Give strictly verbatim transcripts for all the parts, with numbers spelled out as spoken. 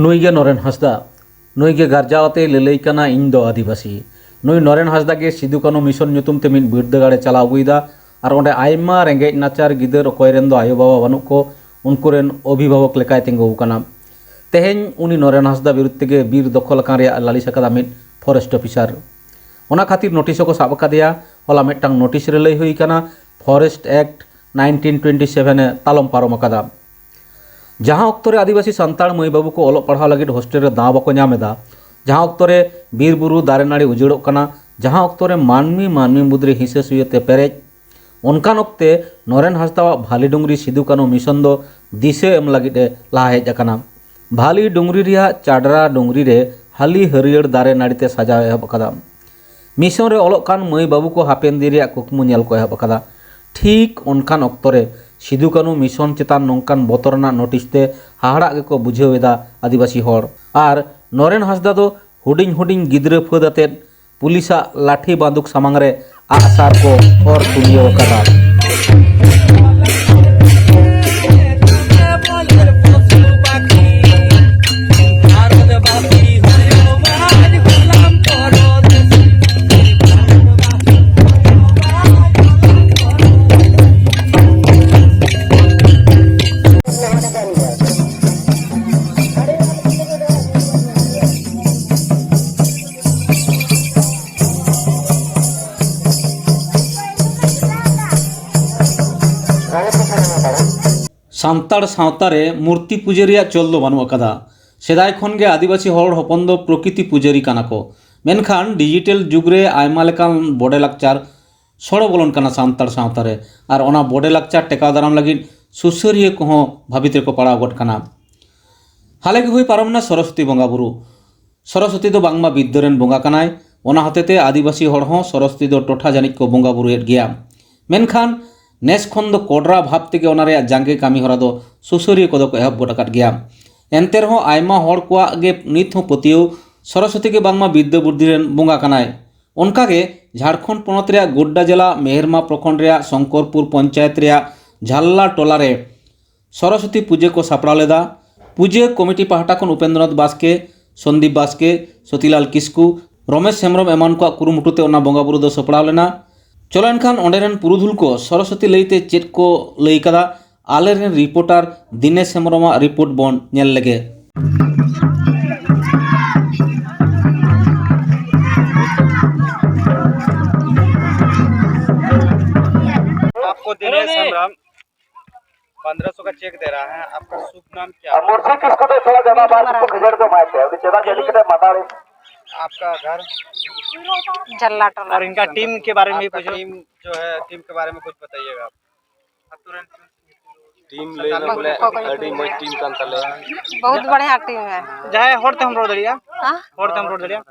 ᱱᱩᱭ ᱜᱮ ᱱᱚᱨᱮᱱ ᱦᱟᱸᱥᱫᱟ᱾ ᱱᱩᱭ ᱜᱮ ᱜᱟᱨᱡᱟᱣ ᱟᱛᱮᱭ ᱞᱟᱹᱞᱟᱹᱭ ᱠᱟᱱᱟ, "ᱤᱧ ᱫᱚ ᱟᱹᱫᱤᱵᱟᱹᱥᱤ᱾" ᱱᱩᱭ ᱱᱚᱨᱮᱱ ᱦᱟᱸᱥᱫᱟ ᱜᱮ ᱥᱤᱫᱩ ᱠᱟᱹᱱᱩ ᱢᱤᱥᱚᱱ ᱧᱩᱛᱩᱢ ᱛᱮ ᱢᱤᱫ ᱵᱤᱨᱫᱟᱹᱜᱟᱲᱮ ᱪᱟᱞᱟᱣ ᱟᱹᱜᱩᱭᱮᱫᱟ ᱟᱨ ᱚᱸᱰᱮ ᱟᱭᱢᱟ ᱨᱮᱸᱜᱮᱡ ᱱᱟᱪᱟᱨ ᱜᱤᱫᱟᱹᱨ, ᱚᱠᱚᱭ ᱨᱮᱱ ᱫᱚ ᱟᱭᱳᱼᱵᱟᱵᱟ ᱵᱟᱹᱱᱩᱜ ᱠᱚ, ᱩᱱᱠᱩ ᱨᱮᱱ ᱚᱵᱷᱤᱵᱷᱟᱵᱚᱠ ᱞᱮᱠᱟᱭ ᱛᱤᱸᱜᱩ ᱟᱠᱟᱱᱟ᱾ ᱛᱮᱦᱮᱧ ᱩᱱᱤ ᱱᱚᱨᱮᱱ ᱦᱟᱸᱥᱫᱟ ᱵᱤᱨᱩᱫᱷ ᱛᱮᱜᱮ ᱵᱤᱨ ᱫᱚᱠᱷᱚᱞ ᱟᱠᱟᱱ ᱨᱮᱭᱟᱜ ᱞᱟᱹᱞᱤᱥ ᱟᱠᱟᱫᱟ ᱢᱤᱫ ᱯᱷᱚᱨᱮᱥᱴ ᱚᱯᱷᱤᱥᱟᱨ᱾ ᱚᱱᱟ ᱠᱷᱟᱹᱛᱤᱨ ᱱᱳᱴᱤᱥ ᱦᱚᱸᱠᱚ ᱥᱟᱵ ᱟᱠᱟᱫᱮᱭᱟ᱾ ᱦᱚᱞᱟ ᱢᱤᱫᱴᱟᱝ ᱱᱳᱴᱤᱥ ᱨᱮ ᱞᱟᱹᱭ ᱦᱩᱭ ᱟᱠᱟᱱᱟ, forest act nineteen twenty seven ᱮ ᱛᱟᱞᱚᱢ ᱯᱟᱨᱚᱢ ᱟᱠᱟᱫᱟ᱾ ᱡᱟᱦᱟᱸ ᱚᱠᱛᱚ ᱨᱮ ᱟᱹᱫᱤᱵᱟᱹᱥᱤ ᱥᱟᱱᱛᱟᱲ ᱢᱟᱹᱭ ᱵᱟᱹᱵᱩ ᱠᱚ ᱚᱞᱚᱜ ᱯᱟᱲᱦᱟᱣ ᱞᱟᱹᱜᱤᱫ ᱦᱳᱥᱴᱮᱞ ᱨᱮ ᱫᱟᱣ ᱵᱟᱠᱚ ᱧᱟᱢ ᱮᱫᱟ, ᱡᱟᱦᱟᱸ ᱚᱠᱛᱚ ᱨᱮ ᱵᱤᱨ ᱵᱩᱨᱩ ᱫᱟᱨᱮ ᱱᱟᱹᱲᱤ ᱩᱡᱟᱹᱲᱚᱜ ᱠᱟᱱᱟ, ᱡᱟᱦᱟᱸ ᱚᱠᱛᱚ ᱨᱮ ᱢᱟᱹᱱᱢᱤ ᱢᱟᱹᱱᱢᱤ ᱢᱩᱫᱽᱨᱮ ᱦᱤᱸᱥᱟᱹ ᱥᱩᱭᱟᱹ ᱛᱮ ᱯᱮᱨᱮᱡ, ᱚᱱᱠᱟᱱ ᱚᱠᱛᱮ ᱱᱚᱨᱮᱱ ᱦᱟᱸᱥᱫᱟᱣᱟᱜ ᱵᱷᱟᱞᱤ ᱰᱩᱝᱨᱤ ᱥᱤᱫᱩ ᱠᱟᱹᱱᱩ ᱢᱤᱥᱚᱱ ᱫᱚ ᱫᱤᱥᱟᱹ ᱮᱢ ᱞᱟᱹᱜᱤᱫ ᱮ ᱞᱟᱦᱟ ᱦᱮᱡ ᱟᱠᱟᱱᱟ᱾ ᱵᱷᱟᱞᱤ ᱰᱩᱝᱨᱤ ᱨᱮᱭᱟᱜ ᱪᱟᱰᱨᱟ ᱰᱩᱝᱨᱤ ᱨᱮ ᱦᱟᱹᱞᱤ ᱦᱟᱹᱨᱭᱟᱹᱲ ᱫᱟᱨᱮ ᱱᱟᱹᱲᱤ ᱛᱮ ᱥᱟᱡᱟᱣ ᱮ ᱮᱦᱚᱵ ᱟᱠᱟᱫᱟ᱾ ᱢᱤᱥᱚᱱ ᱨᱮ ᱚᱞᱚᱜ ᱠᱟᱱ ᱢᱟᱹᱭ ᱵᱟᱹᱵᱩ ᱠᱚ ᱦᱟᱯᱮᱱ ᱫᱤᱱ ᱨᱮᱭᱟᱜ ᱠᱩᱠᱢᱩ ᱧᱮᱞ ᱠᱚ ᱮᱦᱚᱵ ᱟᱠᱟᱫᱟ᱾ ᱴᱷᱤᱠ ᱚᱱᱠᱟᱱ ᱚᱠᱛᱚ ᱨᱮ ᱥᱤᱫᱩ ᱠᱟᱹᱱᱩ ᱢᱤᱥᱚᱱ ᱪᱮᱛᱟᱱ ᱱᱚᱝᱠᱟᱱ ᱵᱚᱛᱚᱨ ᱟᱱᱟᱜ ᱱᱳᱴᱤᱥ ᱛᱮ ᱦᱟᱦᱟᱲᱟᱜ ᱜᱮᱠᱚ ᱵᱩᱡᱷᱟᱹᱣ ᱮᱫᱟ ᱟᱹᱫᱤᱵᱟᱹᱥᱤ ᱦᱚᱲ᱾ ᱟᱨ ᱱᱚᱨᱮᱱ ᱦᱟᱸᱥᱫᱟ ᱫᱚ ᱦᱩᱰᱤᱧ ᱦᱩᱰᱤᱧ ᱜᱤᱫᱽᱨᱟᱹ ᱯᱷᱟᱹᱫ ᱟᱛᱮᱫ ᱯᱩᱞᱤᱥᱟᱜ ᱞᱟᱴᱷᱤ ᱵᱟᱱᱫᱩᱠ ᱥᱟᱢᱟᱝ ᱨᱮ ᱟᱜᱼᱥᱟᱨ ᱠᱚ ᱚᱨ ᱛᱩᱞᱤᱭᱟᱹᱣ ᱟᱠᱟᱫᱟ᱾ ᱥᱟᱱᱛᱟᱲ ᱥᱟᱶᱛᱟ ᱨᱮ ᱢᱩᱨᱛᱤ ᱯᱩᱡᱟᱹ ᱨᱮᱭᱟᱜ ᱪᱚᱞ ᱫᱚ ᱵᱟᱹᱱᱩᱜ ᱟᱠᱟᱫᱟ᱾ ᱥᱮᱫᱟᱭ ᱠᱷᱚᱱ ᱜᱮ ᱟᱹᱫᱤᱵᱟᱹᱥᱤ ᱦᱚᱲ ᱦᱚᱯᱚᱱ ᱫᱚ ᱯᱨᱚᱠᱤᱛᱤ ᱯᱩᱡᱟᱹᱨᱤ ᱠᱟᱱᱟ ᱠᱚ᱾ ᱢᱮᱱᱠᱷᱟᱱ ᱰᱤᱡᱤᱴᱮᱞ ᱡᱩᱜᱽ ᱨᱮ ᱟᱭᱢᱟ ᱞᱮᱠᱟᱱ ᱵᱚᱰᱮ ᱞᱟᱠᱪᱟᱨ ᱥᱚᱲᱚ ᱵᱚᱞᱚᱱ ᱠᱟᱱᱟ ᱥᱟᱱᱛᱟᱲ ᱥᱟᱶᱛᱟ ᱨᱮ, ᱟᱨ ᱚᱱᱟ ᱵᱚᱰᱮ ᱞᱟᱠᱪᱟᱨ ᱴᱮᱠᱟᱣ ᱫᱟᱨᱟᱢ ᱞᱟᱹᱜᱤᱫ ᱥᱩᱥᱟᱹᱨᱤᱭᱟᱹ ᱠᱚᱦᱚᱸ ᱵᱷᱟᱹᱵᱤᱛ ᱨᱮᱠᱚ ᱯᱟᱲᱟᱣ ᱜᱚᱫ ᱠᱟᱱᱟ᱾ ᱦᱟᱞᱮ ᱜᱮ ᱦᱩᱭ ᱯᱟᱨᱚᱢ ᱮᱱᱟ ᱥᱚᱨᱚᱥᱚᱛᱤ ᱵᱚᱸᱜᱟ ᱵᱩᱨᱩ᱾ ᱥᱚᱨᱚᱥᱚᱛᱤ ᱫᱚ ᱵᱟᱝᱢᱟ ᱵᱤᱫᱽᱫᱟᱹ ᱨᱮᱱ ᱵᱚᱸᱜᱟ ᱠᱟᱱᱟᱭ, ᱚᱱᱟ ᱦᱚᱛᱮᱛᱮ ᱟᱹᱫᱤᱵᱟᱹᱥᱤ ᱦᱚᱲ ᱦᱚᱸ ᱥᱚᱨᱚᱥᱚᱛᱤ ᱫᱚ ᱴᱚᱴᱷᱟ ᱡᱟᱹᱱᱤᱡ ᱠᱚ ᱵᱚᱸᱜᱟ ᱵᱩᱨᱩᱭᱮᱫ ᱜᱮᱭᱟ᱾ ᱢᱮᱱᱠᱷᱟᱱ ᱱᱮᱥ ᱠᱷᱚᱱ ᱫᱚ ᱠᱚᱰᱨᱟ ᱵᱷᱟᱵᱽ ᱛᱮᱜᱮ ᱚᱱᱟ ᱨᱮᱭᱟᱜ ᱡᱟᱸᱜᱮ ᱠᱟᱹᱢᱤ ᱦᱚᱨᱟ ᱫᱚ ᱥᱩᱥᱟᱹᱨᱤᱭᱟᱹ ᱠᱚᱫᱚ ᱠᱚ ᱮᱦᱚᱵ ᱜᱚᱫ ᱟᱠᱟᱫ ᱜᱮᱭᱟ᱾ ᱮᱱᱛᱮ ᱨᱮᱦᱚᱸ ᱟᱭᱢᱟ ᱦᱚᱲ ᱠᱚᱣᱟᱜ ᱜᱮ ᱱᱤᱛ ᱦᱚᱸ ᱯᱟᱹᱛᱭᱟᱹᱣ ᱥᱚᱨᱚᱥᱚᱛᱤ ᱜᱮ ᱵᱟᱝᱢᱟ ᱵᱤᱫᱽᱫᱟᱹ ᱵᱩᱫᱽᱫᱷᱤ ᱨᱮᱱ ᱵᱚᱸᱜᱟ ᱠᱟᱱᱟᱭ᱾ ᱚᱱᱠᱟᱜᱮ ᱡᱷᱟᱲᱠᱷᱚᱸᱰ ᱯᱚᱱᱚᱛ ᱨᱮᱭᱟᱜ ᱜᱳᱰᱰᱟ ᱡᱮᱞᱟ ᱢᱮᱦᱮᱨᱢᱟ ᱯᱨᱚᱠᱷᱚᱸᱰ ᱨᱮᱭᱟᱜ ᱥᱚᱝᱠᱚᱨᱯᱩᱨ ᱯᱚᱧᱪᱟᱭᱮᱛ ᱨᱮᱭᱟᱜ ᱡᱷᱟᱞᱞᱟ ᱴᱚᱞᱟ ᱨᱮ ᱥᱚᱨᱚᱥᱚᱛᱤ ᱯᱩᱡᱟᱹ ᱠᱚ ᱥᱟᱯᱲᱟᱣ ᱞᱮᱫᱟ᱾ ᱯᱩᱡᱟᱹ ᱠᱚᱢᱤᱴᱤ ᱯᱟᱦᱴᱟ ᱠᱷᱚᱱ ᱩᱯᱮᱱᱫᱨᱚᱱᱟᱛᱷ ᱵᱟᱥᱠᱮ, ᱥᱚᱱᱫᱤᱯ ᱵᱟᱥᱠᱮ, ᱥᱚᱛᱤᱞᱟᱞ ᱠᱤᱥᱠᱩ, ᱨᱚᱢᱮᱥ ᱦᱮᱢᱵᱨᱚᱢ ᱮᱢᱟᱱ ᱠᱚᱣᱟᱜ ᱠᱩᱨᱩᱢᱩᱴᱩ ᱛᱮ ᱚᱱᱟ ᱵᱚᱸᱜᱟ ᱵᱩᱨᱩ ᱫᱚ ᱥᱟᱯᱲᱟᱣ ᱞᱮᱱᱟ᱾ ᱪᱚᱞᱚ ᱮᱱᱠᱷᱟᱱ ᱚᱸᱰᱮ ᱨᱮᱱ ᱯᱩᱨᱩᱫᱷᱩᱞ ᱠᱚ ᱥᱚᱨᱚᱥᱚᱛᱤ ᱞᱟᱹᱭᱛᱮ ᱪᱮᱫ ᱠᱚ ᱞᱟᱹᱭ ᱠᱟᱫᱟ, ᱟᱞᱮ ᱨᱮᱱ ᱨᱤᱯᱳᱨᱴᱟᱨ ᱫᱤᱱᱮᱥ ᱦᱮᱢᱵᱨᱚᱢᱟᱜ ᱨᱤᱯᱳᱨᱴ ᱵᱚᱱ ᱧᱮᱞ ᱞᱮᱜᱮ᱾ आपको दिनेश हेम्ब्रम पन्द्रह सौ का चेक दे रहा है। आपका शुभ नाम क्या है? मुंशी किसको तो थोड़ा ज्यादा बात को खदेड़ दो माइक पे। अभी चला जल्दी से माता रे। आपका घर? जल्ला टोला। और इनका टीम के बारे में आपका कुछ टीम जो है, टीम के बारे में कुछ बताइएगा आप। टीम ᱞᱟᱹᱭ ᱢᱮ ᱵᱚᱞᱮ, ᱟᱹᱰᱤ ᱢᱚᱡᱽ ᱴᱤᱢ ᱠᱟᱱ ᱛᱟᱞᱮᱭᱟ᱾ बहुत बढ़िया टीम है। ᱡᱟᱦᱟᱸᱭ ᱦᱚᱲ ᱛᱮᱦᱚᱸ ᱨᱚᱲ ᱫᱟᱲᱮᱭᱟᱜᱼᱟ᱾ ᱦᱮᱸ? ᱦᱚᱲ ᱛᱮᱦᱚᱸ ᱨᱚᱲ ᱫᱟᱲᱮᱭᱟᱜᱼᱟ᱾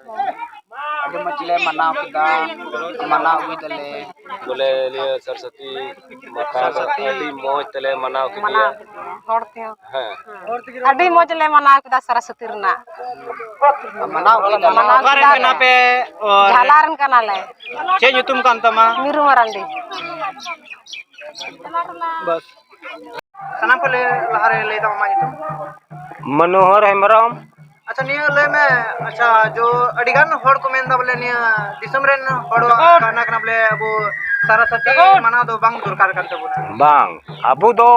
ᱟᱹᱰᱤ ᱢᱚᱡᱽ ᱞᱮ ᱢᱟᱱᱟᱣ ᱠᱮᱫᱟ, ᱢᱟᱱᱟᱣ ᱟᱹᱜᱩᱭ ᱫᱟᱞᱮ᱾ ᱵᱚᱞᱮ ᱱᱤᱭᱟᱹ ᱥᱚᱨᱚᱥᱚᱛᱤ ᱢᱟᱛᱟ ᱫᱚ ᱥᱚᱨᱚᱥᱚᱛᱤ ᱟᱹᱰᱤ ᱢᱚᱡᱽ ᱛᱮᱞᱮ ᱢᱟᱱᱟᱣ ᱠᱮᱫᱮᱭᱟ᱾ ᱢᱟᱱᱟᱣ ᱠᱮᱫᱟ᱾ ᱦᱚᱲ ᱛᱮᱦᱚᱸ᱾ ᱦᱮᱸ᱾ ᱟᱹᱰᱤ ᱢᱚᱡᱽ ᱞᱮ ᱢᱟᱱᱟᱣ ᱠᱮᱫᱟ ᱥᱚᱨᱚᱥᱚᱛᱤ ᱨᱮᱱᱟᱜ᱾ ᱢᱟᱱᱟᱣ ᱠᱮᱫᱟ ᱞᱮ᱾ ᱚᱠᱟ ᱨᱮᱱ ᱠᱟᱱᱟ ᱯᱮ? ᱚ, ᱡᱷᱟᱞᱟ ᱨᱮᱱ ᱠᱟᱱᱟᱞᱮ᱾ ᱪᱮᱫ ᱧᱩᱛᱩᱢ ᱠᱟᱱ ᱛᱟᱢᱟ? ᱢᱤᱨᱩ ᱢᱟᱨᱟᱱᱰᱤ᱾ ᱵᱟᱥ᱾ ᱥᱟᱱᱟᱢ ᱠᱚ ᱞᱟᱹᱭ, ᱞᱟᱦᱟᱨᱮ ᱞᱟᱹᱭ ᱛᱟᱵᱚᱱ ᱢᱟ ᱧᱩᱛᱩᱢ᱾ ᱢᱚᱱᱳᱦᱚᱨ ᱦᱮᱢᱵᱨᱚᱢ᱾ ᱟᱪᱪᱷᱟ, ᱱᱤᱭᱟᱹ ᱞᱟᱹᱭ ᱢᱮ, ᱟᱪᱪᱷᱟ, ᱡᱚ ᱟᱹᱰᱤ ᱜᱟᱱ ᱦᱚᱲ ᱠᱚ ᱢᱮᱱᱫᱟ ᱵᱚᱞᱮ ᱱᱤᱭᱟᱹ ᱫᱤᱥᱚᱢ ᱨᱮᱱ ᱦᱚᱲ ᱠᱟᱱᱟ ᱠᱟᱱᱟ ᱵᱚᱞᱮ ᱟᱵᱚ ᱥᱟᱨᱟᱥᱟᱛᱤ ᱢᱟᱱᱟᱣ ᱫᱚ ᱵᱟᱝ ᱫᱚᱨᱠᱟᱨ ᱠᱟᱱ ᱛᱟᱵᱚᱱᱟ᱾ ᱵᱟᱝ, ᱟᱵᱚ ᱫᱚ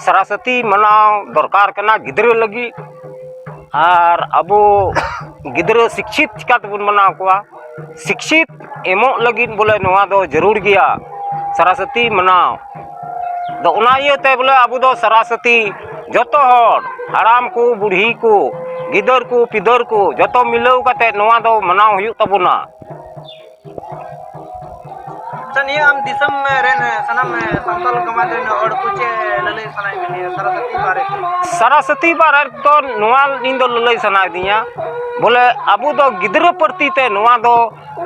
ᱥᱟᱨᱟᱥᱟᱛᱤ ᱢᱟᱱᱟᱣ ᱫᱚᱨᱠᱟᱨ ᱠᱟᱱᱟ ᱜᱤᱫᱽᱨᱟᱹ ᱞᱟᱹᱜᱤᱫ᱾ ᱟᱨ ᱟᱵᱚ ᱜᱤᱫᱽᱨᱟᱹ ᱥᱤᱠᱪᱷᱤᱛ ᱪᱤᱠᱟ ᱛᱮᱵᱚᱱ ᱢᱟᱱᱟᱣ ᱠᱚᱣᱟ? ᱥᱤᱠᱪᱷᱤᱛ ᱮᱢᱚᱜ ᱞᱟᱹᱜᱤᱫ ᱵᱚᱞᱮ ᱱᱚᱣᱟ ᱫᱚ ᱡᱟᱹᱨᱩᱲ ᱜᱮᱭᱟ, ᱥᱟᱨᱟᱥᱟᱛᱤ ᱢᱟᱱᱟᱣ ᱫᱚ᱾ ᱚᱱᱟ ᱤᱭᱟᱹᱛᱮ ᱵᱚᱞᱮ ᱟᱵᱚ ᱫᱚ ᱥᱟᱨᱟᱥᱟᱛᱤ ᱡᱚᱛᱚ ᱦᱚᱲ, ᱦᱟᱲᱟᱢ ᱠᱚ, ᱵᱩᱲᱦᱤ ᱠᱚ, ᱜᱤᱫᱟᱹᱨ ᱠᱚ, ᱯᱤᱫᱟᱹᱨ ᱠᱚ, ᱡᱚᱛᱚ ᱢᱤᱞᱟᱹᱣ ᱠᱟᱛᱮ ᱱᱚᱣᱟ ᱫᱚ ᱢᱟᱱᱟᱣ ᱦᱩᱭᱩᱜ ᱛᱟᱵᱚᱱᱟ᱾ ᱟᱪᱪᱷᱟ, ᱱᱤᱭᱟᱹ ᱟᱢ ᱫᱤᱥᱚᱢ ᱨᱮᱱ ᱥᱟᱱᱟᱢ ᱥᱟᱱᱛᱟᱲ ᱥᱚᱢᱟᱡᱽ ᱨᱮᱱ ᱦᱚᱲ ᱠᱚ ᱪᱮᱫ ᱞᱟᱹᱞᱟᱹᱭ ᱥᱟᱱᱟᱭᱮᱫ ᱢᱮᱭᱟ ᱥᱟᱨᱟᱥᱟᱛᱤ ᱵᱟᱨᱮ ᱛᱮ? ᱥᱟᱨᱟᱥᱟᱛᱤ ᱵᱟᱨᱮ ᱫᱚ ᱱᱚᱣᱟ ᱤᱧ ᱫᱚ ᱞᱟᱹᱞᱟᱹᱭ ᱥᱟᱱᱟᱭᱤᱫᱤᱧᱟ, ᱵᱚᱞᱮ ᱟᱵᱚ ᱫᱚ ᱜᱤᱫᱽᱨᱟᱹ ᱯᱟᱹᱨᱛᱤ ᱛᱮ ᱱᱚᱣᱟ ᱫᱚ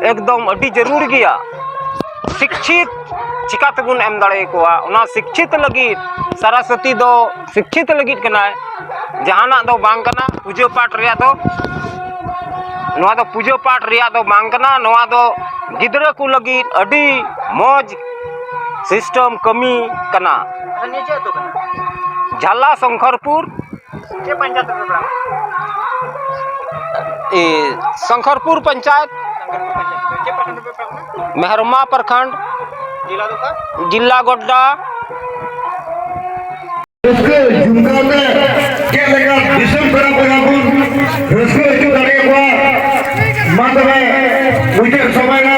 ᱮᱠᱫᱚᱢ ᱟᱹᱰᱤ ᱡᱟᱹᱨᱩᱲ ᱜᱮᱭᱟ᱾ ᱥᱤᱠᱪᱷᱤᱛ ᱪᱤᱠᱟ ᱛᱮᱵᱚᱱ ᱮᱢ ᱫᱟᱲᱮ ᱟᱠᱚᱣᱟ? ᱚᱱᱟ ᱥᱤᱠᱪᱷᱤᱛ ᱞᱟᱹᱜᱤᱫ ᱥᱟᱨᱟᱥᱚᱛᱤ ᱫᱚ ᱥᱤᱠᱪᱷᱤᱛ ᱞᱟᱹᱜᱤᱫ ᱠᱟᱱᱟᱭ, ᱡᱟᱦᱟᱱᱟᱜ ᱫᱚ ᱵᱟᱝ ᱠᱟᱱᱟ ᱯᱩᱡᱟᱹ ᱯᱟᱴ ᱨᱮᱭᱟᱜ ᱫᱚ᱾ ᱱᱚᱣᱟ ᱫᱚ ᱯᱩᱡᱟᱹ ᱯᱟᱴ ᱨᱮᱭᱟᱜ ᱫᱚ ᱵᱟᱝ ᱠᱟᱱᱟ, ᱱᱚᱣᱟ ᱫᱚ ᱜᱤᱫᱽᱨᱟᱹ ᱠᱚ ᱞᱟᱹᱜᱤᱫ ᱟᱹᱰᱤ ᱢᱚᱡᱽ ᱥᱤᱥᱴᱮᱢ ᱠᱟᱹᱢᱤ ᱠᱟᱱᱟ᱾ ᱟᱪᱪᱷᱟ, ᱱᱤᱭᱟᱹ ᱪᱮᱫ ᱟᱹᱛᱩ ᱠᱟᱱᱟ? ᱡᱷᱟᱞᱟ ᱥᱚᱝᱠᱷᱚᱨᱯᱩᱨ᱾ ᱪᱮᱫ ᱯᱚᱧᱪᱟᱭᱮᱛ ᱨᱮᱯᱮ ᱯᱟᱲᱟᱜ ᱠᱟᱱᱟ? ᱮ, ᱥᱚᱝᱠᱚᱨᱯᱩᱨ ᱯᱚᱧᱪᱟᱭᱮᱛ, ᱥᱚᱝᱠᱚᱨᱯᱩᱨ ᱯᱚᱧᱪᱟᱭᱮᱛ᱾ ᱪᱮᱫ ᱯᱨᱚᱠᱷᱚᱸᱰ ᱨᱮᱯᱮ ᱯᱟᱲᱟᱜ ᱠᱟᱱᱟ? ᱢᱮᱦᱨᱚᱢᱟ ᱯᱨᱚᱠᱷᱚᱸᱰ, ᱡᱮᱞᱟ ᱫᱚ ᱚᱠᱟ? ᱡᱮᱞᱟ ᱜᱳᱰᱰᱟ᱾ ᱨᱟᱹᱥᱠᱟᱹ ᱡᱷᱩᱢᱠᱟᱣ ᱛᱮ ᱪᱮᱫ ᱞᱮᱠᱟ ᱫᱤᱥᱚᱢ ᱯᱮᱲᱟ ᱠᱚ ᱵᱚᱱ ᱨᱟᱹᱥᱠᱟᱹ ᱦᱚᱪᱚ ᱫᱟᱲᱮᱭᱟᱠᱚᱣᱟ᱾ ᱢᱟ ᱛᱚᱵᱮ ᱢᱩᱪᱟᱹᱫ ᱥᱚᱢᱚᱭ ᱨᱮ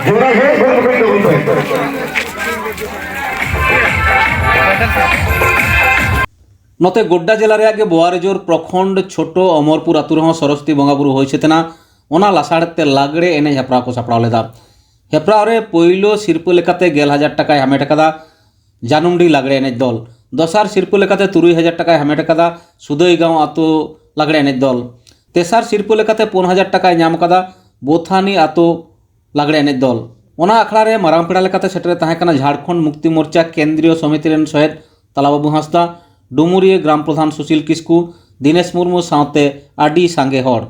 ᱡᱚᱲᱟ ᱜᱷᱟᱹᱲᱤᱡ ᱜᱚᱲ ᱨᱚᱯᱚᱲ ᱛᱟᱵᱚᱱ ᱯᱮ᱾ ᱱᱚᱛᱮ ᱜᱳᱰᱰᱟ ᱡᱮᱞᱟ ᱨᱮᱭᱟᱜ ᱜᱮ ᱵᱳᱣᱟᱨᱤᱡᱳᱨ ᱯᱨᱚᱠᱷᱚᱸᱰ ᱪᱷᱳᱴᱳ ᱚᱢᱚᱨᱯᱩᱨ ᱟᱹᱛᱩ ᱨᱮᱦᱚᱸ ᱥᱚᱨᱚᱥᱚᱛᱤ ᱵᱚᱸᱜᱟ ᱵᱩᱨᱩ ᱦᱩᱭ ᱥᱟᱹᱛ ᱮᱱᱟ᱾ ᱚᱱᱟ ᱞᱟᱥᱟᱲᱦᱮᱫ ᱛᱮ ᱞᱟᱜᱽᱲᱮ ᱮᱱᱮᱡ ᱦᱮᱯᱨᱟᱣ ᱠᱚ ᱥᱟᱯᱲᱟᱣ ᱞᱮᱫᱟ᱾ ᱦᱮᱯᱨᱟᱣ ᱨᱮ ᱯᱳᱭᱞᱳ ᱥᱤᱨᱯᱟᱹ ᱞᱮᱠᱟᱛᱮ ᱜᱮᱞ ᱦᱟᱡᱟᱨ ᱴᱟᱠᱟᱭ ᱦᱟᱢᱮᱴ ᱟᱠᱟᱫᱟ ᱡᱟᱱᱩᱢᱰᱤ ᱞᱟᱜᱽᱲᱮ ᱮᱱᱮᱡ ᱫᱚᱞ᱾ ᱫᱚᱥᱟᱨ ᱥᱤᱨᱯᱟᱹ ᱞᱮᱠᱟᱛᱮ ᱛᱩᱨᱩᱭ ᱦᱟᱡᱟᱨ ᱴᱟᱠᱟᱭ ᱦᱟᱢᱮᱴ ᱟᱠᱟᱫᱟ ᱥᱩᱫᱟᱹᱭᱜᱟᱸᱣ ᱟᱹᱛᱩ ᱞᱟᱜᱽᱲᱮ ᱮᱱᱮᱡ ᱫᱚᱞ᱾ ᱛᱮᱥᱟᱨ ᱥᱤᱨᱯᱟᱹ ᱞᱮᱠᱟᱛᱮ ᱯᱩᱱ ᱦᱟᱡᱟᱨ ᱴᱟᱠᱟᱭ ᱧᱟᱢ ᱟᱠᱟᱫᱟ ᱵᱳᱛᱷᱟᱱᱤ ᱟᱹᱛᱩ ᱞᱟᱜᱽᱲᱮ ᱮᱱᱮᱡ ᱫᱚᱞ᱾ ᱚᱱᱟ ᱟᱠᱷᱲᱟ ᱨᱮ ᱢᱟᱨᱟᱝ ᱯᱮᱲᱟ ᱞᱮᱠᱟᱛᱮ ᱥᱮᱴᱮᱨ ᱛᱟᱦᱮᱸ ᱠᱟᱱᱟ ᱡᱷᱟᱲᱠᱷᱚᱸᱰ ᱢᱩᱠᱛᱤ ᱢᱳᱨᱪᱟ ᱠᱮᱱᱫᱨᱤᱭᱚ ᱥᱚᱢᱤᱛᱤ ᱨᱮᱱ ᱥᱚᱦᱮᱫ ᱛᱟᱞᱟ ᱵᱟᱹᱵᱩ ᱦᱟᱸᱥᱫᱟ, ᱰᱩᱢᱩᱨᱤᱭᱟᱹ ᱜᱨᱟᱢ ᱯᱨᱚᱫᱷᱟᱱ ᱥᱩᱥᱤᱞ ᱠᱤᱥᱠᱩ, ᱫᱤᱱᱮᱥ ᱢᱩᱨᱢᱩ ᱥᱟᱶᱛᱮ ᱟᱹᱰᱤ ᱥᱟᱸᱜᱮ ᱦᱚᱲ᱾